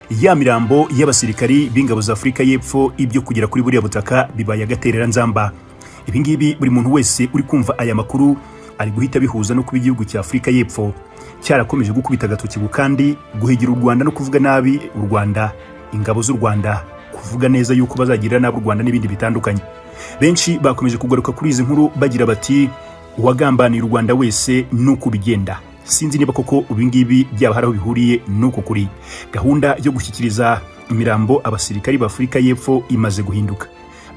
Ya mirambo y'abasirikari b'ingabo za Afurika y'Epfo, ibyo kugera kuri buriya butaka bibaye agatereranzamba. Ibi ngibi buri muntu wese uri kumva aya makuru ari guhita bihuza no kuba igihugu cya Afurika y'Epfo cyarakomeje gukubita agatoki ku kandi, guhigira u Rwanda no kuvuga nabi u Rwanda, ingabo z'u Rwanda, kuvuga neza yuko bazagirira nabi u Rwanda n'ibindi bitandukanye. Benshi bakomeje kugaruka kuri izi nkuru bagira bati: "Uwagambaniye u Rwanda wese nuko bigenda." Sinzi niba koko ibingibi byaba hari aho bihuriye n'uko kuri. Gahunda yo gushyikiriza imirambo abasirikari b'Afurika y'Epfo imaze guhinduka,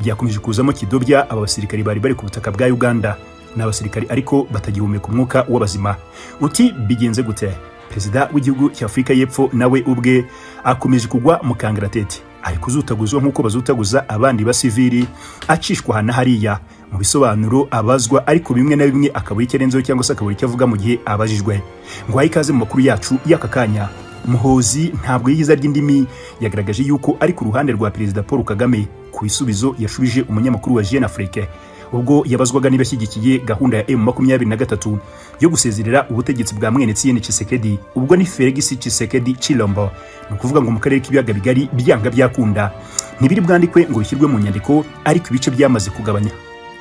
byakomeje kuzamo kidobya. Aba basirikari bari bari ku butaka bwa Uganda ni abasirikari ariko batagihumeka umwuka w'abazima. Uti: "Bigenze gute?" Perezida w'igihugu cya Afurika y'Epfo nawe ubwe akomeje kugwa mu kangaratete, ari kuzutaguzwa nk'uko bazutaguza abandi basivili, acishwa aha na hariya mu bisobanuro abazwa, ariko bimwe na bimwe akabura icyo arenzeho cyangwa se akabura icyo avuga mu gihe abajijwe. Ngo ikaze mu makuru yacu y'aka kanya. Muhozi ntabwo yigize arya indimi, yagaragaje yuko ari ku ruhande rwa Perezida Paul Kagame ku bisubizo yashubije umunyamakuru wa Jeune Afrique ubwo yabazwaga niba ashyigikiye gahunda ya M23 yo gusezerera ubutegetsi bwa mwene Etienne Tshisekedi, ubwo ni Felix Tshisekedi Tshilombo. Ni ukuvuga ngo mu karere k'ibiyaga bigari, byanga byakunda, ntibiri bwandikwe ngo bishyirwe mu nyandiko, ariko ibice byamaze kugabanya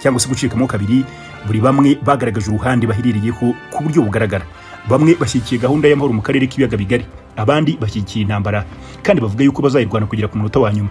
cyangwa se gucikamo kabiri. Buri bamwe bagaragaje uruhande baherereye ku buryo bugaragara. Bamwe bashyigikiye gahunda y'amahoro mu karere k'ibiyaga bigari, abandi bashyigikiye intambara kandi bavuga yuko bazayirwana kugera ku munota wa nyuma.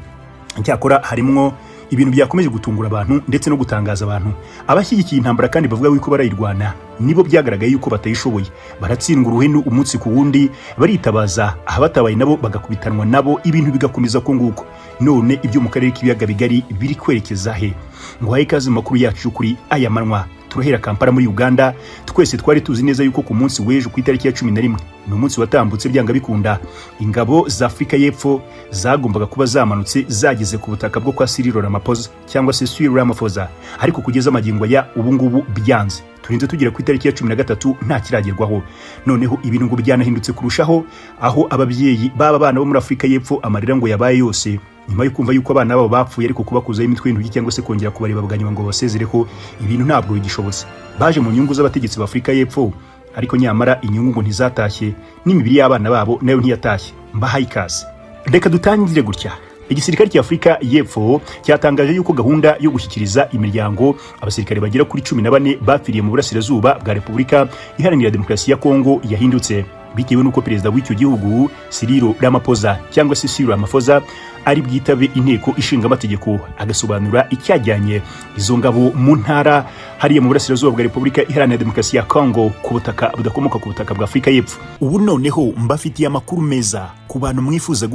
Icyakora harimwo ibintu byakomeje gutungura abantu ndetse no gutangaza abantu. Abashyigikiye intambara kandi bavuga yuko barayirwana nibo byagaragaye yuko batayishoboye, baratsindwa uruhenu umunsi ku wundi, baritabaza abatabaye nabo bagakubitanwa nabo, ibintu bigakomeza ko nguko. None ibyo mu karere k'ibiyaga bigari biri kwerekeza he? Ngo haye ikaze mu makuru yacu kuri aya manywa. Turahera Kampala muri Uganda. Twese twari tuzi neza yuko ku munsi w'ejo, ku itariki ya 11, ni umunsi watambutse, byanga bikunda ingabo za Afurika y'Epfo zagombaga kuba zamanutse zageze ku butaka bwo kwa Cyril Ramaphosa cyangwa se Cyril Ramaphosa, ariko kugeza amagingo ya ubu ngubu byanze. Turinze tugera ku itariki ya 13 nta kiragerwaho. Noneho ibintu ngo byanahindutse kurushaho, aho ababyeyi b'aba bana bo muri Afurika y'Epfo amarira ngo yabaye yose nyuma yo kumva yuko abana babo bapfuye, ariko kubakuzaho imitwe y'intoki cyangwa se kongera kubareba bwa nyuma ngo basezereho, ibintu ntabwo bigishobotse. Baje mu nyungu z'abategetsi ba Afurika y'Epfo, ariko nyamara inyungu ngo ntizatashye, n'imibiri y'abana babo nayo ntiyatashye. Mbahaye ikaze. Reka dutangire gutya: igisirikare cya Afurika y'Epfo cyatangaje yuko gahunda yo gushyikiriza imiryango abasirikare bagera kuri 14 bapfiriye mu burasirazuba bwa Repubulika Iharanira Demokarasi ya Kongo yahindutse, bitewe n'uko perezida w'icyo gihugu Cyril Ramaphosa cyangwa se Cyril Ramaphosa ari bwitabe Inteko Ishinga Amategeko, agasobanura icyajyanye izo ngabo mu ntara hariya mu burasirazuba bwa Repubulika Iharanira Demokarasi ya Kongo ku butaka budakomoka ku butaka bwa Afurika y'Epfo. Ubu noneho mbafitiye amakuru meza ku bantu mwifuza.